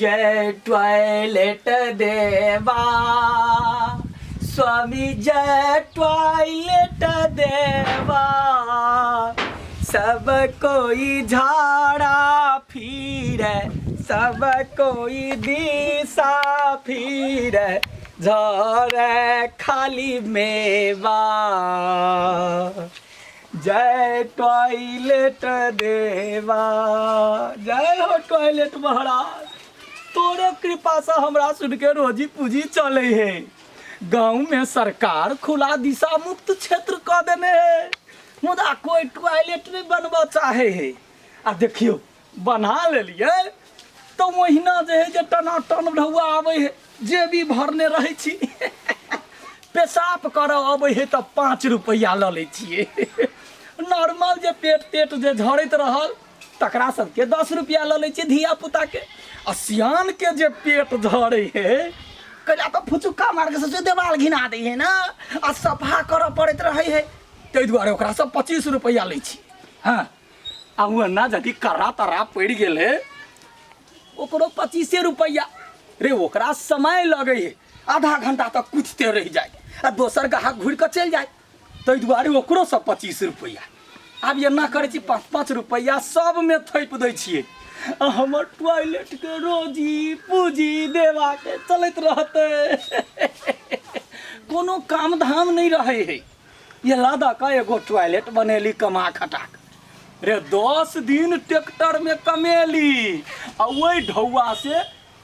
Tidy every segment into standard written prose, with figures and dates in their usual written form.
जय टॉयलेट देवा, स्वामी जय टॉयलेट देवा। सब कोई झाड़ा फिरे, सब कोई दिशा फिरे, झरे खाली मेवा। जय टॉयलेट देवा, जय हो टॉयलेट महाराज। तोरे कृपा से हमरा सुन के रोजी पूंजी चले है। गांव में सरकार खुला दिशा मुक्त क्षेत्र कऽ देने है, मुदा कोई टॉयलेट नहीं बनबऽ चाहे है। आ देखियो, बना लेलियै तऽ ओहिना जे है जे टनाटन ढौआ आबै है, जे भी भरने रहै छी। पेशाब करऽ अबै है तऽ 5 रुपैआ लऽ लै छियै। नॉर्मल जे पेट तेट जे झड़ैत रहल, तकरा सबके 10 रुपैआ लऽ लै छियै धिया पुताके। आ सियानके जे पेट झड़ै है, कैला तऽ फुचुक्का मार के सोचे देवाल घिना दै है ने, आ सफा करऽ पड़ैत रहै है, ताहि दुआरे ओकरा सब 25 रुपैआ लै छी। हँ, आ ओना यदि कड़ा तड़ा पड़ि गेलै, ओकरो 25 रुपैआ रे। ओकरा समय लगै है, आधा घंटा तक कुदिते रहि जाय आ दोसर ग्राहक घुरि कऽ चलि जाय, ताहि दुआरे ओकरो सब 25 रुपैआ। आब एना करै छी, 5-5 रुपैआ सबमे थोपि दै छियै आ हमर टॉयलेटके रोजी पूजी देवाके चलैत रहतै। कोनो काम धाम नहि रहै है, ये ला दऽ कऽ एगो टॉयलेट बनेली कमा खटा कऽ रे। 10 दिन ट्रैक्टर में कमेली आ ओहि ढौआ से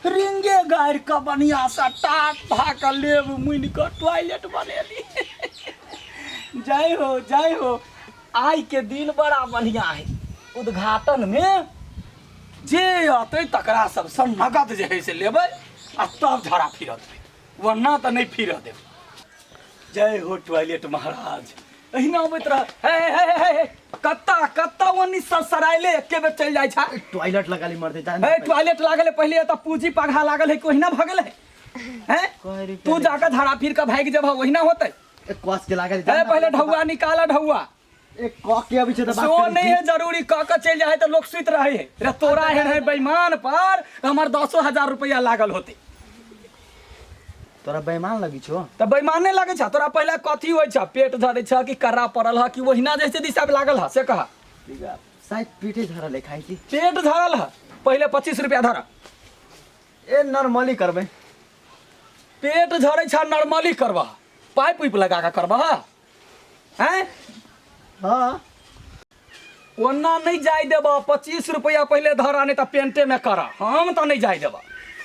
रिंगे गाड़ि कऽ बढ़िया से टाट भा कऽ लेब मुनि कऽ टॉयलेट बनेली। जय हो, जय हो। आइ के दिन बड़ा बढ़िया है। उद्घाटन में जे अतै, तकरा सबसँ नगद जे है से लेबै आ तब झड़ा फिरऽ देबै, वरना तऽ नहि फिरऽ देब। जय हो टॉयलेट महाराज, एहिना अबैत रह। हे हे हे हे हे, कत्ता कत्ता ओनी सरायले एके बेर चलि जाइ छै। टॉयलेट लगा ली मरते जान। हे, टॉयलेट लागल है पहिले, तऽ पूंजी पघा लागल है कि ओहिना भऽ गेलै हैं? कहे रुपया। तू जाके धड़ा फिर के भागि जेबह, ओहिना होतै। एक कस के लागल। हे, पहिले ढौआ निकाल, ढौआ। एक क के अबै छै तऽ बात सो करै नहीं छी। है जरूरी, कह के चलि जाइ है तऽ लोक सुति रहे है रे। तोरा एहन है बेईमान पर हमर 10,000 रुपया लागल होते। तोरा बेईमान लगी छो? तऽ बेईमाने लगै छ तोरा। पहिले कथी होइ छ, पेट झड़ै छ कि कर्रा पड़ल ह कि ओहिना जैसे दिशा में लागल ह, से कह। शायद पीठे झरल है खाई की। पेट झड़ल ह? पहिले 25 रुपया धर। ए, नॉर्मली करबै। पेट झड़ै छ, नॉर्मली करबह? पाइप उइप लगा कऽ करबह हैं? हाँ। ओना नहीं जाय देबह। 25 रुपया पहिले धर, नहीं तऽ पेंटे में कर। हम तऽ नहीं जाय देबह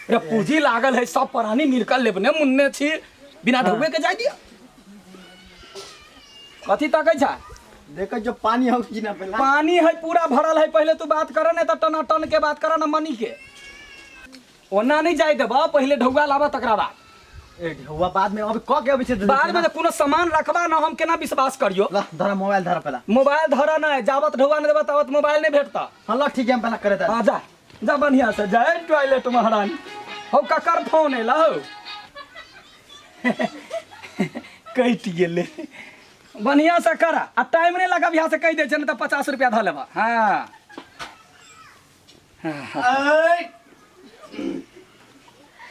रे। पूंजी लागल है, सब प्राणी मिलकर लेबने मुन्ने छी, बिना ढौए के जाय दिया? कथी तकै छ? देखो जो पानी हो कि ना पहला। पानी है, पूरा भरल है। पहले तू बात कर, नहीं तऽ टना टन के बात कर न मनी के। ओना नहीं जाय देबह, पहिले ढौआ लाबह, तकरा बाद। ए, ढौआ बाद में, अब क के अबै छै तऽ। बाद में कोनो सामान रखबा न, हम केना विश्वास करियो? ल धरा, मोबाइल धरा पहला। मोबाइल धरा नहीं, जाबत ढौआ नहीं देबह ताबत मोबाइल नहीं भेटता। हाँ, ल ठीक है, हम पहला करे दा। हाँ, जा जा, बढ़िया से। जय टॉयलेट महारानी। हो, ककर फोन एला हो? कटि गेलै। बढ़िया से कर आ टाइम नहीं लगब, यहाँ से कहि दै छै, नहीं तऽ 50 रुपया धऽ लेबह। हाँ। ऐ,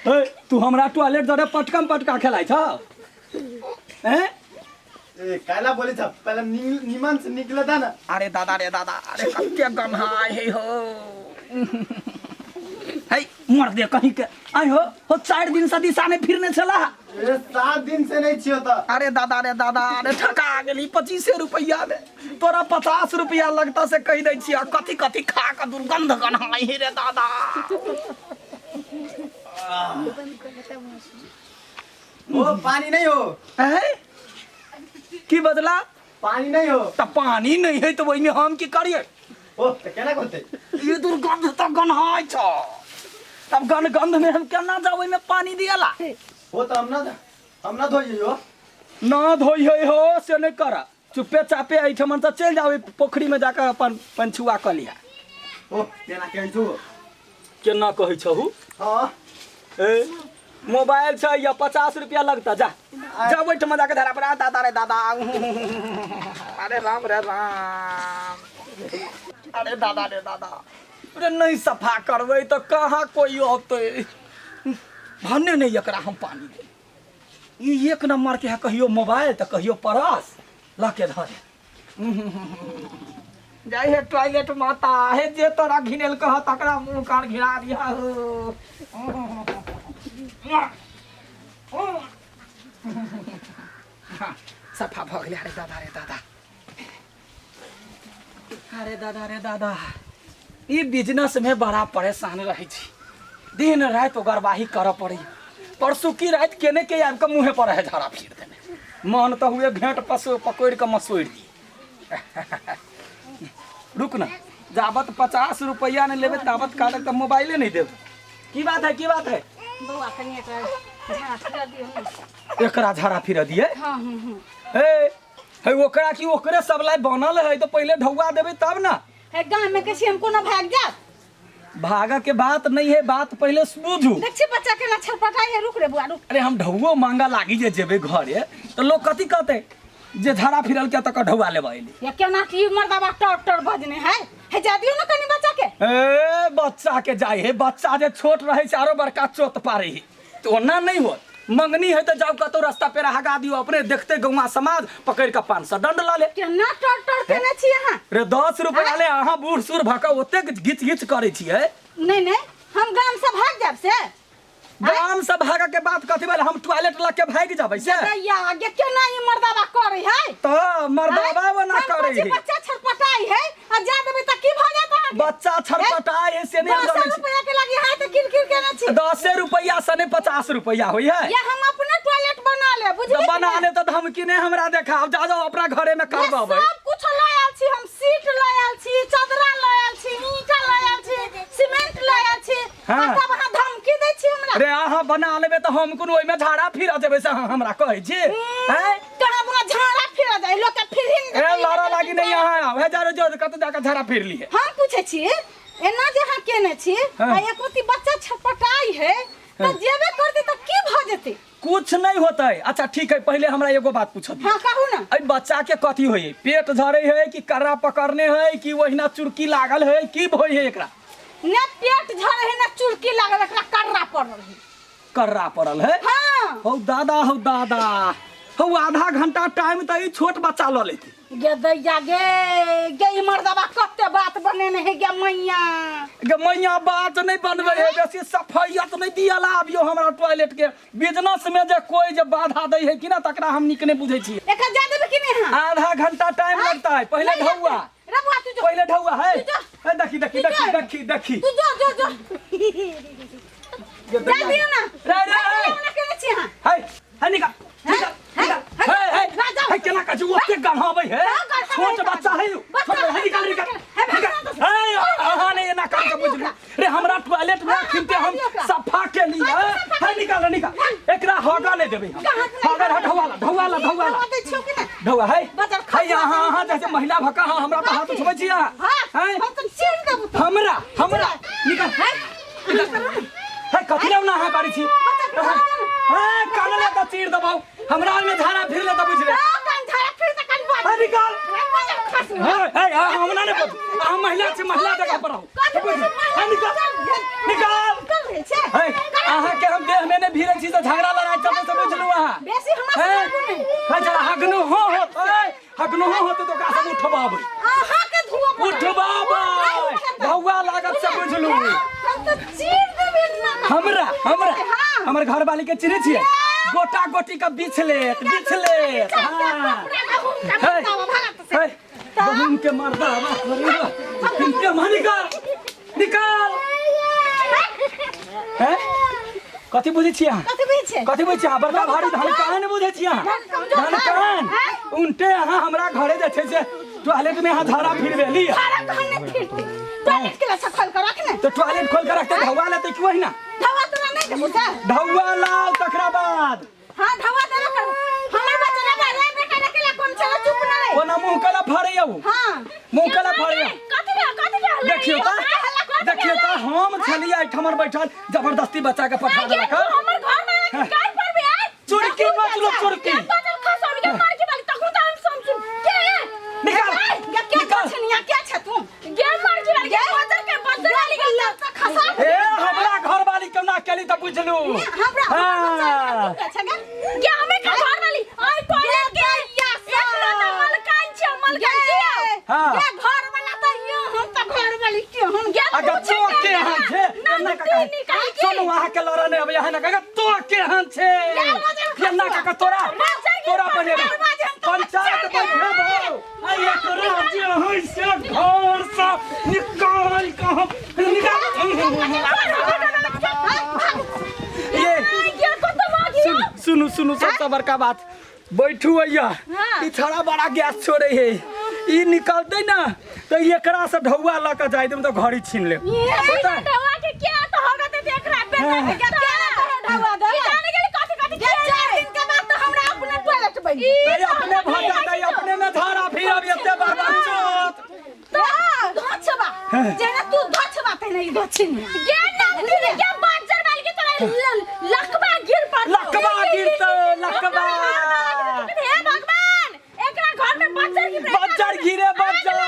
ए, तू हमरा टॉयलेट जरे पटकम पटका खेलाइ छ हैं? ए, काला बोले छ, पहला निमन से निकले था ना। अरे दादा रे दादा, अरे कते गन्हाय हे हो। है मर दे कहीं के। आइ हो हो, 4 दिन से दिशा नहीं फिरने छला। ए, 7 दिन से नहीं छियो त। अरे दादा रे दादा, अरे ठका गेली 25 रुपैआ में। तोरा 50 रुपैआ लगता से कहि दै छियै। कथी कथी खा कऽ दुर्गंध गन्हाय हे रे दादा। ओ, पानी नहीं हो। हैं? की बदला? पानी नहीं हो। तऽ पानी नहीं है तऽ ओहिमे हम की करियै? ओ, त केना होते? ई दुर्गंध तऽ गन्हाय छ, तब गन गंध में हम केना जाब ओहिमे पानी दियला? हो त हम ना धोइयो। ना धोइ है हो से नहीं कर, चुप्पे चापे एहिठमन से चलि जाओ, पोखरी में जाकर अपन पंछुआ कऽ लिहा। ओ, केना कहै छु? केना कहै छहु? हाँ। ए, मोबाइल छै या 50 रुपया लगता। जा जा, ओहिठमा जाके धरा पर। दादा रे दादा, अरे राम रे राम, अरे दादा रे दादा। अरे नहीं सफा करबै तऽ कहाँ कोई औतै। भने नहीं एकरा हम पानी दे। ई एक नंबर के है, कहियो मोबाइल तऽ कहियो परस लऽ के धरे जाइ हे टॉयलेट माता, हे जे तोरा घिनेल कह तकरा मुंह कान घिना दिया हो। सफा भऽ गेलै। अरे दादा रे दादा, अरे दादा रे दादा, ई बिजनेस में बड़ा परेशान रहै छी, दिन राति ओगरवाही करऽ पड़ै। परसू की राति केने के आबि कऽ मुँहे पर है झाड़ा फिर देने, मन तऽ हुए घेंट पसो पकड़ि कऽ मसोड़ि दी। रुक ना, जाबत 50 रुपैआ नहि लेबै ताबत काटक तऽ मोबाइले नहि देब। की बात है, की बात है? बौआ, कनि एकरा झाड़ा फिरा दियौ ने। एकरा झाड़ा फिर दिए? हाँ हाँ हाँ। हे हे, ओकरा की ओकरे सब लाइ बनल है तऽ पहिले ढौआ देबै तब ना। हे, गाँव में कैसे हम कोनो भाग जाब? भागऽ के बात नहीं है, बात पहिले बुझू। देख छी बच्चा केना छटपटाइ है। रुक रे बुआ, रुक। अरे हम ढौओ मांगा लागी जे जेबै घरे तऽ लोग कथी कहतै जे झाड़ा फिरल के तक ढौआ लेबऽ एली। या केना की मर्दाबा टर टर बजने है। हे, जा दियौ ने कनि बच्चा के। ए बच्चा के जाय हे, बच्चा जे छोट रहे छै आरो बड़का चोत पारे हे, तऽ ओना नहीं होत। मंगनी है तऽ जाउ कतौ रास्ता पेरा हगा दियौ, अपने देखते गौवा समाज पकड़ कऽ 500 दंड लऽ ले। केना टर टर केने छी अहाँ? रे 10 रुपया ले, अहाँ बूढ़ सूढ़ भऽ कऽ ओतेक घिच घिच करै छियै। नहीं नहीं, हम गाम से भाग जाब से। गाम से भागऽ के बात कथी भेल? हम टॉयलेट लऽ के भागि जेबै से? दैया गे, केना ई मर्दाबा करै है? तऽ मर्दाबा ओना हम करै कहै छी है। बच्चा छटपटाइ है आ जा देबै तऽ की भऽ जायत अहाँके? बच्चा छटपटाइ है से नहि हम दस जनै छी। रुपया के लगी है तऽ किरकिर केने छी। 10 रुपैआ से नहि 50 रुपैआ होइ है। या हम अपने टॉयलेट बना ले, बुझली? तऽ बना ले तऽ धमकी नहि हमरा देखाउ, जा जाउ अपना घरे में करबेबै। सब कुछ लऽ आयल छी हम, सीट लऽ आयल छी, चदरा लऽ आयल छी, ईंटा लऽ आयल छी, सीमेंट लऽ आयल छी। हाँ। आ तब अहाँ धमकी दै छी हमरा? रे अहाँ बना लेबै तऽ हम कोनो ओहिमे झाड़ा फिरऽ जेबै से अहाँ हमरा कहै छी? हैं? कहाँ बुआ झाड़ा फिर जाय, लोग के फिर ही ए लड़ा लागी नहीं अहाँ आउ हे, जा रे जो कतौ जाके झाड़ा फिर लिए। हम पूछे छी, एना जे अहाँ केने छी हाँ। आ एकोती बच्चा छटपटाई है तऽ जेबे करती तऽ की भऽ जेतै? कुछ नहीं होतै। अच्छा ठीक है, पहले हमरा एगो बात पूछऽ दियौ। हाँ, कहू ना। एहि बच्चा के कथी होइ है? पेट झरे है कि कर्रा पकड़ने है कि ओहिना चुरकी लागल है, की होइ है एकरा? ने पेट झरे है ने चुरकी लागल, एकरा कर्रा पड़ल है। कर्रा पड़ल है? हाँ। हौ दादा, हौ दादा, हौ आधा घंटा टाइम तऽ ई छोट बच्चा लऽ लेतै। गे दैया गे, गे ई मर्दबा कते बात बनेने है गे मैया। गे मैया, बात नहीं बनबै है, बेसी सफैयत नहीं दियल आबियो। हमरा टॉयलेट के बिजनेस में जे कोई जे बाधा दै है कि ना तकरा हम नीक नहीं बुझै छियै। एकरा जा देबै कि नहीं अहाँ? आधा घंटा टाइम लगता है। पहले नहीं ढौआ लगतै। रे बुआ, तू जो। पहले ढौआ है। तू जो। ए, देखी देखी तू देखी जो। देखी देखी। तू जो जो जो। गे जा दैया। दियौ ना। रे रे जा रे। दियौ ना, केने छी अहाँ? है है, निकाल निकाल है, निकाल। है, है है जा, जाओ। है, केना कहै छै ओते गढ़ाबै है? हाँ, गढ़ाबै छोट है, बच्चा है उ। बच्चा छोट है, निकाल निकाल है, भाग निकाल। ना तो। है, अहाँ ने एना काम के बुझलू रे? हमरा टॉयलेट में हाँ, अखिनते हम भाग दियौ ओकरा। सफा के लिए हाँ, सफा है, निकाल निकाल, एकरा हगा नहीं देबै हम। कहाँ से नहीं हगा हगा? ढौआ ढौआ ढौआ ढौआ दै छियौ कि नहि? ढौआ है। बजर है खसुआ यहाँ अहाँ दै जैसे महिला भका हाँ हमरा पर हाथ उठबै छी अहाँ? हाँ, हैं? हम तऽ चीर देबौ तो। हमरा हमरा निकाल है, निकाल है, कथी लए ओना अहाँ करै छी? बच्चा के भगा दे। है, कान ले तऽ चीर देबौ, हमरा में झाड़ा फिर ले तऽ बुझले। हाँ, कान झाड़ा फिर तऽ कान बाज। है, निकाल। रे बजर खसुआ। है है, अहाँ हमरा नहि बजू, अहाँ महिला छी, महिला जगह पर रहू। कथी बुझ बुझू, महिला है, निकाल निकाल। निकल रहै छै। है, अहाँ के हम देह में नहि भिड़ै छी तऽ झगड़ा लड़ाइ चलतै से बुझलू अहाँ? बेसी हमरा से है लड़ू नहि। है, जरा हगनो हो होतै, हगनो हो होतै तऽ ओकरा सब उठबाबै। अहाँ के धुआ पड़ल। उठबाबै भौआ लागत से बुझलू। हम तऽ चीर देबै ना। हमरा हमरा हाँ। हमर घरवाली के चिन्है छियै? गोटा गोटी के बिछलेत बिछलेत। हाँ है है, गहुम के मर्दा के मां निकाल निकाल है। कथी बुझै छियै अहाँ? कथी बुझै छियै? कथी बुझै छियै अहाँ? बड़का भारी धनकान बुझै छियै अहाँ? धन कमजोर धनकान हैं? उनटे अहाँ हमरा घरे जे छै से टॉयलेट में अहाँ झाड़ा फिरबेली। झाड़ा कहाँ नहि फिरतै? टॉयलेट के लच्छा खोल के रख ने। तो टॉयलेट खोल के रखते ढौआ लेतै कि ओहिना? ढौआ तोरा नहि देबौ से। ढौआ लाउ तकरा बाद। हाँ, ढौआ देबे करू। हमर बच्चा रे बा, रे बेटा रे केला कोन चला, चुप न रहे। ओना मुँह केला फाड़ैया उ? हाँ। मुँह केला फाड़ैया? कथी रे, कथी रे हल्ला? देखियौ तऽ, देखियौ तऽ, हम छलियै एहिठाम बैठल, जबरदस्ती बच्चा के पठा देलक। हमर घर में हाँ। काय पर भी आय चुरकी बचलो, चुरकी। बदल खसौड़ के मार के बाली तखन तऽ हम समझू के निकाल गे के निकाल। छनिया के छ तू गे मार के बाली, गे बदल के बदल। गेली त बुझलू। हमरा हाँ। गे हमे का घर वाली ओइ टॉयलेट के एक लोटा मलकान छै, मलकान के। हाँ। ये घर वाला त यो हम त घर वाली के हम। गे अगर तो के हन छे ना एना ना काका निकाल के। सुनू, अहाँ के लड़ा नहीं अब यहाँ ना काका, तो के हन छे एना काका, तोरा तोरा बनेबे पंचायत बैठेबो। आ एकरा जे हन से घर से निकाल के हम निकाल ये। गे कत मागी। सुनू सुनू सुनू, सबसे बड़का बात, बैठू भैया। हाँ। ई छड़ा बड़ा गैस छोड़े है, ई निकलते ना तो एकरा से ढौआ लऽ के जाय देम तो घड़ी छीन लेब। ये पता है? डवा के क्या तो होगा ते देख रहा बेटा हाँ। के क्या ढौआ दे? ई जाने गेली कथि कथि। ये 4 दिन के बाद तो हमरा अपने टॉयलेट बन तै अपने भऽ जातै, अपने में धारा फिर अब एते बार बार चोत। तो धोछबा जेना तू धोछबा तेने ई धोछिन। गे ना के बाजर वाली के तोरा लकवा गिर पड़तो। लकवा गिरतो, लकवा। हे भगवान, एकरा घर में बच्चर गिरे। बच्चर गिरे, बच्चर।